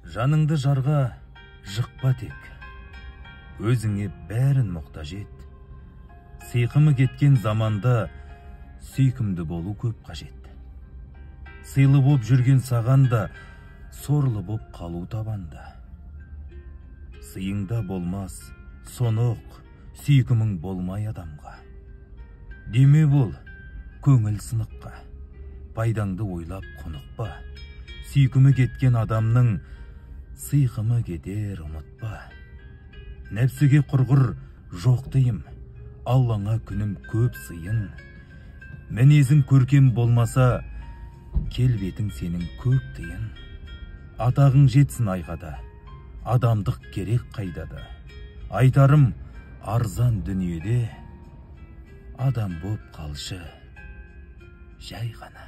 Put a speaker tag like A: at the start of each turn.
A: Жаныңды жарға жықпа тек, өзіңе бәрін мұқтаж ет. Сыйқымы кеткен заманда сүйкімді болу көп қажет. Сыйлы боп жүрген саған да сорлы боп қалу табанда. Сыйыңда болмас, соны ұқ, сүйкімің болмай адамға. Деме бол, көңіл сыныққа, пайдаңды ойлап құнықпа. Сүйкімі кеткен адамның сыйқымы кетер, ұмытпа. Нәпсіге құрғыр жоқ дейім, Аллаңа күнім көп сыйын. Мінезің көркем болмаса, келбетің сенің көк тиын. Атағың жетсін айға да, адамдық керек қайда да. Айтарым, арзан дүниеде адам боп қалшы жай ғана.